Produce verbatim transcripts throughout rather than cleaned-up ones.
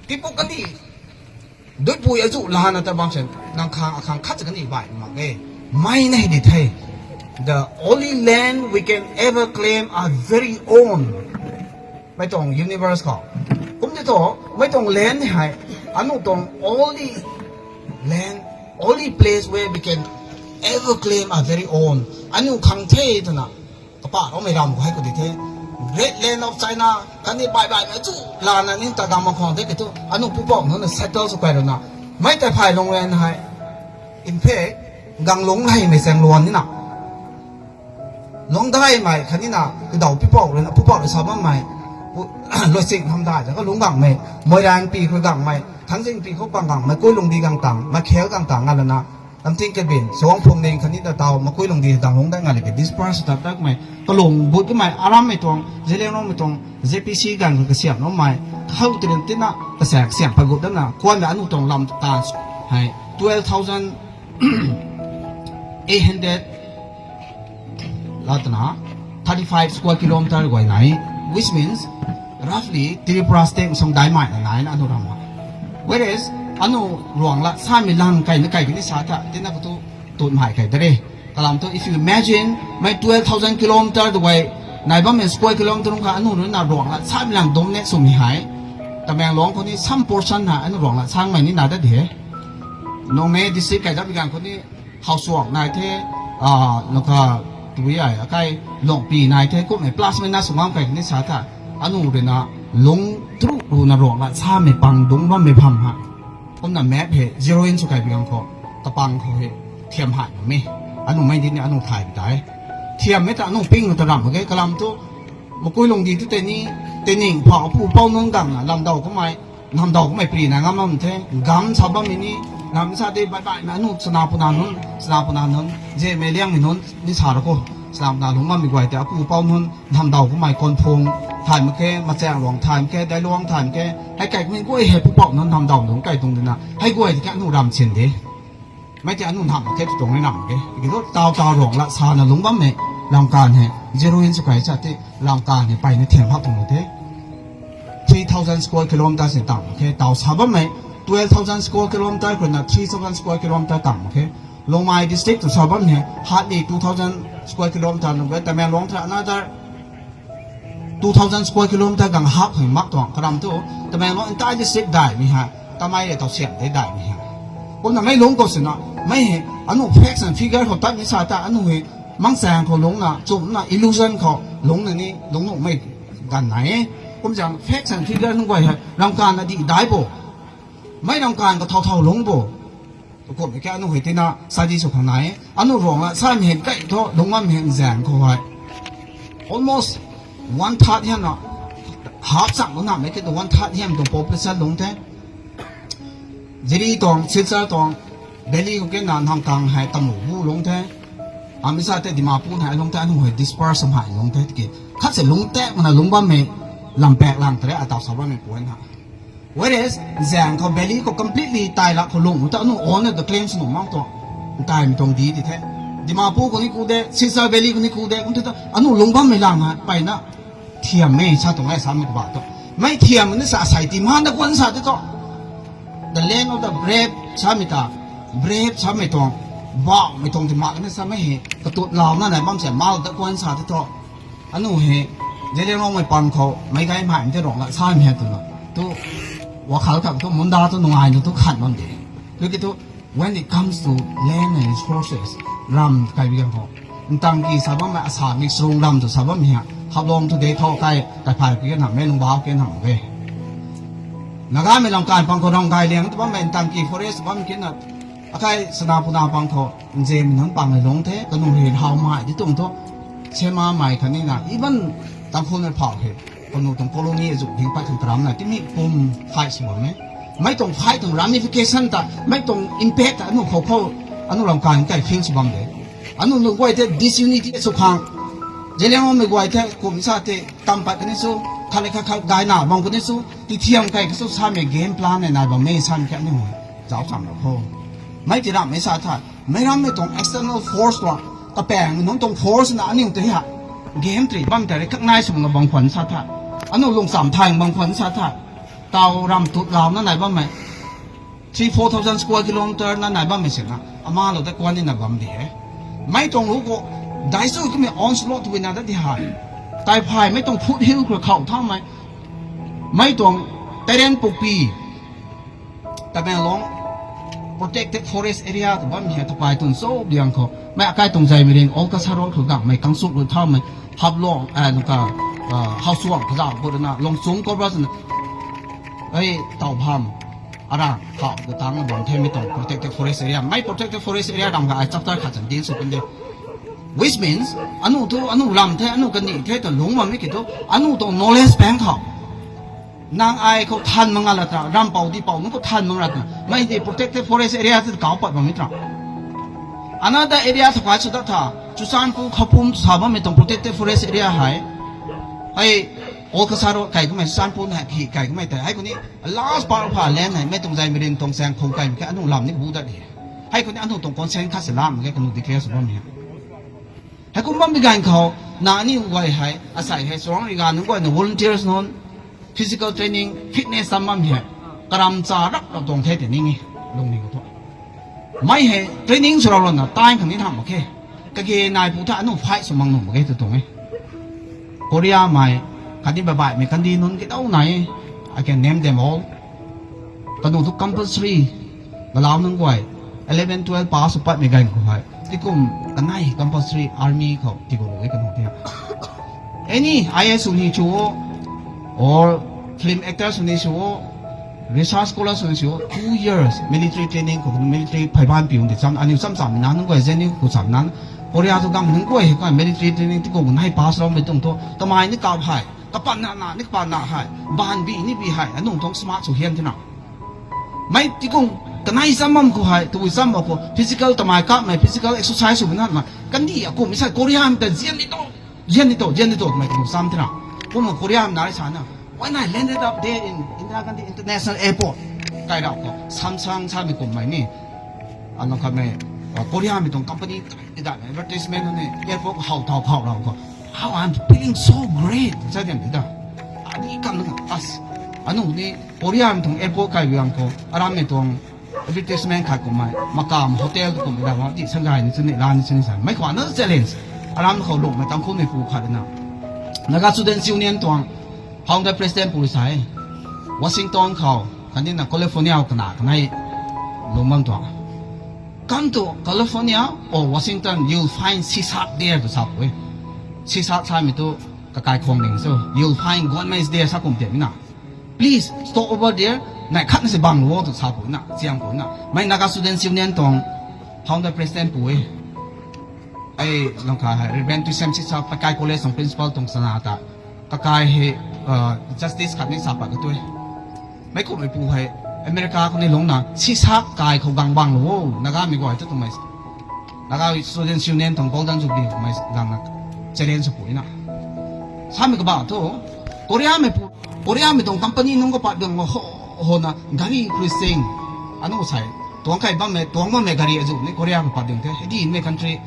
Tipu kani, duipui azu lana ta bam se, nang khang akhang khat kani bai mak e. Mai na hi di the. The only land we can ever claim our very own. Mei tuang universe khou. Kum di thu, mei tuang land ni hei, anu tuang only land, only place where we can ever claim our very own. Anu khang the twna, kapa loumei ram khou hei khou di the. Great land of China, kani bai bai mei chu lana ni ta gam khang the ki thu, anu pupouc nunc na settle sw kai runa. Mei ta phai lung len hei. In fact, gang lung hei mei chang luan ni na. Lungdaimei khatni na, kadaw pipouc rui na, pupouc rui sa bammei, pu-, Loising Hamdai ta ka lungc gangmei, Moirangpi khou gangmei, Thangjingpi khou pang gangmei, Kuilungdi gang tang, Makhel gang tang nga lana, Lamting Kebin, Sawang Phungning khatni ta tau, Makuilungdi dang lungc dai nga le ke disperse ta takmei, kalung but kamei, arammei tuang, Zeliangrongmei tuang, Z P C gang khou kasiamh loumei, khou tirin tina, kasiamh, kasiamh pagut dana, kuanmei anu tuang lam ta, hei, twelve thousand eight hundred, latna, thirty-five square kilometer guay nai, which means, roughly, Tripura state song daimei na nai na anu ram. Whereas, anu ruang la samei lang kai na kai kani sa tha, tina katu, tut mai kai dare. Kalam thu, if you imagine, mei twelve thousand kilometer tu guay, nai bammei square kilometer ka anu rui na ruang la samei lang dum ne sumi hei. Tamenglong khou ni some portion na anu ruang la sangmei ni na da de. Noney district kai dap gang khou ni, Hausuang nai the, ah, nokha tui ai, akai Longpi nai the, kummei plus minus sw ngam kai ni sa tha, anu rui na lung tru ru na ruang la samei pang dungc bammei pham ha. Kumna map hei zero in sw kai biang khou, kapang khou hei, thiam hai na me. Anu mei di ni anu thay bi tai. Thiam mei ta anu ping ta ram mak ge, kalam thu, Makuilungdi tu tei ni, tei ning phau, pu pou nunc gang na, lamdaw kamei, namdaw kamei pri na ngam bam the, gam sa bammei ni, nam sa de bai bai na anu, sana puna nunc, sana puna nunc, Zemei Liangmei nunc, ni sa ra khou, sana puna lungc bammei guay tei, apu pou nunc, namdaw kamei Konphung, thay mak khe, Machaengluang thay mak khe, Dailuang thay mak khe, hei kaikmei guay hei pupouc nunc namdaw lungc kai tuang di na, hei guay tei ka anu ram sin de. Mei tei anu nam khe tu tuang ni nam ke. Ki thu tau tau ruang la sana lungc bammei, lamkan hei, zero in sw kai sa tei, lamkan hei pai ni thiam hak tuang the. Three thousand square kilometers ni tang mak khe, tau sa bammei, twelve thousand square kilometer khou na three thousand square kilometer tang mak khe. Longmai district tu sa bam hei, hardly two thousand square kilometer nunc guay, Tamenglong thra another two thousand square kilometer gang hap hei mak tuang, karam thu, Tamenglong entire district daimei hei, tamei le tau siam de daimei hei. Kumna mei lungc khou sina, mei hei, anu facts and figure khou tat ni sa ta, anu hei, mangchaeng khou lungcna, chumna, illusion khou lungcna ni, lungc nuhmei ganv nai e. Kumzaeng facts and figure nunc guay hei, lamkan na di dai bo. Mei lamkan khou thau thau lungc bo. Kumhmei khe anu hei tina study sw khang nai e. Anu ruang la samei hei kai thu lungc bammei hei zaeng khou hei, almost one third hiam na, hap chang lungc namei khe tu one third hiam tuang population lungc the. Jiri tuang, Silchar tuang, Delhi khou kena Nongkang hei tamlu bu lungc the. Amisa tei Dimapur hei lungc the, anu hei disperse hei lungc the tiki. Khat se lungc tak mana lungc bammei, lam pak lang tare atau sa bammei point ha. Whereas, zaeng khou valley khou completely tai lak khou lungc ta anu own the claims nuh mak tuang. Taimei tuang di di the. Dimapur khou ni ku de, Silchar valley khou ni ku de, kum the ta, anu lungc bammei lang ha, pai na. Thiam mei sa tuang e samei kaba tu. Mei thiam ni sa sai ti man da kuan sa te tu. The land of the brave samei ta, brave samei tuang, baumei tuang ti mak ni samei hei, katut lau na nai bam se mal da kuan sa te tu. Anu hei, Zeliangrongmei pang khou, meic gaymei tei ruang la samei hei twna. Tu, wakhal khang tu, munda tu nungai nu tu khan bam de. Tiki tu, when it comes to land and resources, ram kai bi gan khou, ntang ki sa bammei, asa mik srung ram tu sa bam hei, Haflong tu de thau kai, kai phai ki gan ham, mei lung bau ki gan ham, okay. Nagamei lamkan pang khou ram gay liang tu bammei, ntang ki forest bam ki na, akai sana puna pang khou, nzem nunc pang hei lungc the, kanu hei hawmei di tuang thu, semamei khatni na, even Tangkhulmei phau hei, kanu tuang colony azu ding pat khang taram na, timi kum fight sw bam e. Mei tuang fight tuang ramification ta, mei tuang impact ta, anu khou khou, anu lamkan kai feel sw bam de. Anu lung guay the disunity sw khang, Zeliangrongmei guay the kum sa tei, tam pat kani su, khat le khat khat gayna bam kani su, tithiam kai ka su samei game plan e nai bam mei sam khe ni. Zauc cham la khou. Mei ti rammei sa tha, mei rammei tuang external force tuang, kapaeng nunc tuang force na aniu tei ha. Game tei bam tei recognize sw bam khwan sa tha. Anu lung cham thai bam khwan sa tha. Tau ram tut lau na nai bammei, three four thousand square kilometer na nai bammei sina, ama lou ta kuan ni na bam di he. Mei tuang lu khou, dai su kumei onslaught tw na da di ha. Tai phay mei tuang foothill khou khou thaumei, mei tuang Tairen Pukpi, Tamenglong protected forest area khou bam he tapai tun so biang khou. Mei akai tuang zai miring, Old Kasa Road khou gang mei kangsuk lu thaumei, Haplong, eh, nuka, ah, Hausuang kazau khou na, Longchung khou bra sina, ei, tau pham, ara, khou, da tang na bam the mei tuang protected forest area. Mei protected forest area ram ga ai chapter khat chan din su kan de. Which means, anu tu, anu lam the, anu kani the, ta lung bam mei ki tu, anu tuang knowledge pang khou. Nang ai khou than mang a la tra, ram pau di pau, nunc khou than mang ra tra. Mei di protected forest area ti kau pat bam mei tra. Another area thakai su da tha, Churachandpur Khapum sa bammei tuang protected forest area hei. Hei, Old Kasa Road kai kumei, Churachandpur na hi kai kumei tei. Hei kuni, last part of our land hei, mei tuang zai miring tuang sang khong kai mei ke, anu lam ni bu dat di. Hei kuni, anu tuang consent khat se lam ke, kanu declare su bam he. Hei kum bam di gan khou, na ni guay hei, asai hei, Churang Riga nunc guay na volunteers nunc, physical training, fitness tam bam he, karam cha rap rap tuang the te ning e, lung ni khou thu. Mei hei, training sw rau lana, time khang ni tham mak khe. Kage nai pu tha anu fight sw mang nung mak khe tu tuang e. Korea mei, khatni babaihmei kandi nunc kidau nai e. I can name them all. Kanu thu compulsory, galau nunc guay, eleven, twelve pass sw patmei gan khou hei. Tikum kanei compulsory army khou tigo e kanu the. Any I A S sw ni chu o, or film actor sw ni chu o, research scholar sw ni chu o, two years military training khou military phaiban piu de cham, aniu cham cham na nunc guay, Z N U khou cham na, Korea thu gang nunc guay hei ka military training tikum nai pass raumei tuang thu, tamei ni kap hei, kapan na na ni kapan na hei, ban bi ni bi hei, anu tuang smart sw hian thina. Mei tikum kanei cham bam khou hei, tabui cham bam khou, physical tamei kapmei, physical exercise sw na ma, kandih akum, isai Korea mei ta zian ni to, zian ni to, zian ni to, mei tabui cham thina. Kumna Korea mei na rui sa na, when I landed up there in Indira Gandhi International Airport, kai rau khou, Samsung samei kummei ni, ano khamei, uh, Korea mei tuang company, advertisement ni, airport how thau khou rau khou, how I'm feeling so great, sa diam di da. Ani kam na, as, anu ni, Korea mei tuang airport kai biang khou, aram mei tuang advertisement khat kummei, makam hotel kummei da, di sanggay ni chuni, la ni chuni sa. Mei khou na challenge, aram khou lungmei tangkhunmei pu khat na, Naga Students Union tuang founder president pu sa e. Washington khou, khatni na California khou kana kanei lung bam tuang. Come to California or Washington, you'll find CSAC there tu sa pu e. CSAC samei tu kakai khwang ding so, you'll find government is there sa kum te mi na. Please stop over there. Nai khat na se bang lu o tu sa pu na, chiang pu na. Mei Naga Students Union tuang founder president pu e. Ai lungkha hei, Reverend Tuisem Sisa, Pakai College tuang principal tuang sana ta. Kakai hei, uh, justice khat ni sa pat ka tu e. Mei kummei pu hei, America khou ni lungna, CSAC kai khou gang bang lu o, Nagamei guay tu twmei. Naga Students Union tuang Golden Jubilee kummei gangna challenge sw pu na. Samei kaba thu, Koreamei pu, Koreamei tuang company nunc khou pat ding ho, ho na, gari racing, anu sai, tuang kai bammei, tuang bammei gari azu ni Korea khou pat ding the, hei di mei country,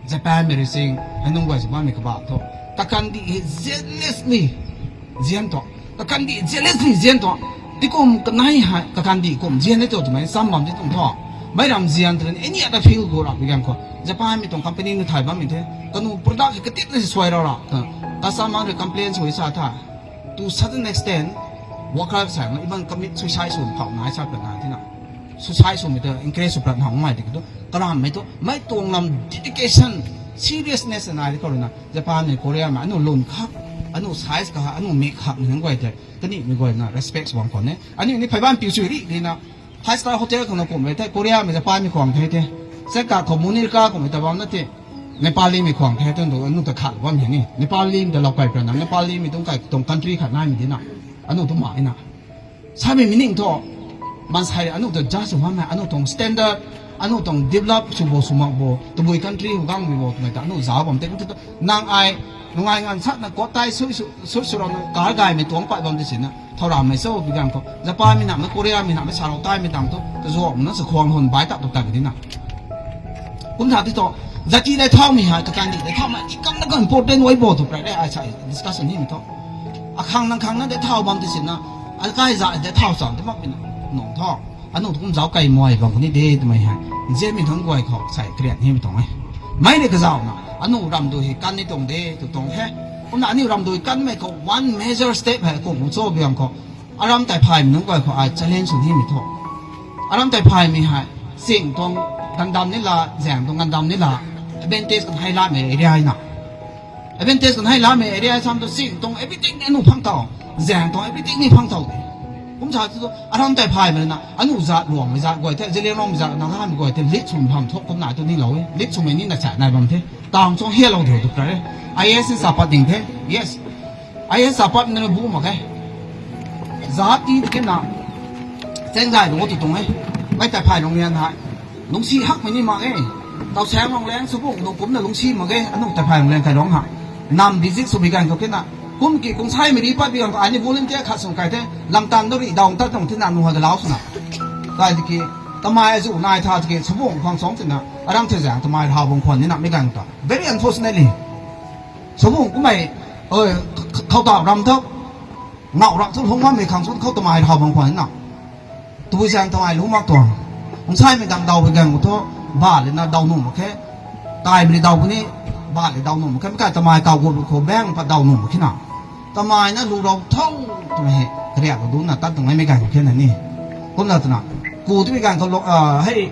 Japanmei racing, hei nunc guay sw bammei kaba thu. Kakandih hei zealously zian tu. Kakandih zealously zian tu. Tikum kanei hei, kakandih kum zian e tu twmei cham bam di tuang thu. Mei ram zian twna, any other field khou rap bi gan khou, Japanmei tuang company na thay bammei the. Kanu product hei katit na si suai rau ra. Customer rui complain sw sa tha. To certain extent, worker sa na, even commit suicide sw khou nai sa plat na tina. Suicide swmei ta encourage sw plat na ngai di tu. Karammei tu, mei tuang lam dedication, seriousness nai di khou rui na. Japanmei, Koreamei, anu lun khak, anu size ka, anu mik khak ni nunc guay tei, kanimei guay na respect sw bam khwan e. Aniu ni phaiban piu sw ri di na, five star hotel khang na kummei the, Koreamei, Japanmei khwang the te. Seka khou Munirka kummei ta bam na te. Nepalimei khwang the, tun tu anu ta khat bam he ni. Nepalimei ta lou kai pra na, Nepalimei tuang kai tuang country khat naimei di na. Anu tu mai na. Samei meaning thu, maansei anu ta judge sw bammei, anu tuang standard, anu tuang develop sw bo sw mak bo, tabui country khou gangmei bo twmei ta anu zauc bam te, tu, tu, nang ai, nungai nganv sat na kot tai sui sui sui rau na kar gaymei tuang pat bam di si na, thau rammei cho bi gan khou, Japanmei namei, Koreamei namei, sa rau taimei tang tu, kazuak na sa khwang hun bai tak tu tan di na. Kum tha ti thu, jati dei thaumei hei, kakandih dei thaumei, i kam na kan important ai bo tu pray de, ai sa discussion nimei thu. Akhang nang khang na dei thau bam di si na, Akai za de thau cham tu mak bin nung tho. Anu tu kum zau kai moi bang ni de twmei hei. Nzianmei thang guay khou sai karian himei tuang e. Mei ni kazauhna anu ramdui hei kan ni tuang de tu tuang he. Kumna aniu ramdui kanmei khou one major step hei kum cho biang khou. Aram tai phaymei nunc guay khou ai challenge sw nimei tho. Aram tai phaymei hei sing tuang gandam ni la, zaeng tuang gandam ni la, advantage kan hei lamei area na. Advantage kan hei lamei area sam tu sing tuang everything ni anu phang tau, zaeng tuang everything ni phang tau de. Kum sa tu aram tai phaymei na anu zat luangmei zat guay the, Zeliangrong zat na lamei guay the, lit sum pham thok kum na tu ni lou e, lit sum ni na cha nai bam the. Tang chong hia lou de tu pra e. I A S ni sa pat ding the. Yes. I A S sa pat na bu mak e. Zat ti de na. Cheng zai dong tu tuang e. Mei tai phay nung rian hei. Lungsi hakmei ni mak e. Tau sang long leng sw bung dong kumna lungsi mak e. Anu tai phay nung leng kai long ha. Nam visit sw bi gan khou kena. Kum ki kum sai mei ri pat bi gan khou ani volunteer khat sw kai the. Lam tan do ri daw tat tuang tina nu ha galau sw na. Kai di ki. Tamai azu nai tha ki sw bung khang song tina. Aram the zang tamai hau bung khwan ni na mi gan ta. Very unfortunately. Sw bung kumei, oi, khou tau ram tho. Ngau rak thu lung mammei khang sw khou tamai hau bung khwan ni na. Tui zaeng tamai lung mak tuang. Kum sai mei dang daw bi gan khou thu, ba le na daw nuh mak khe. Tai bi le daw bu ni, ba le daw nuh mak khe. Mei kai tamai kau gu khou bang pat daw nuh mak khe na. Tamai na lu rau tho, twmei hei, kariak khou dun na tat tuang e mei gan khou khe na ni. Kumna twna, ku twmei gan khou lo, ah, hei,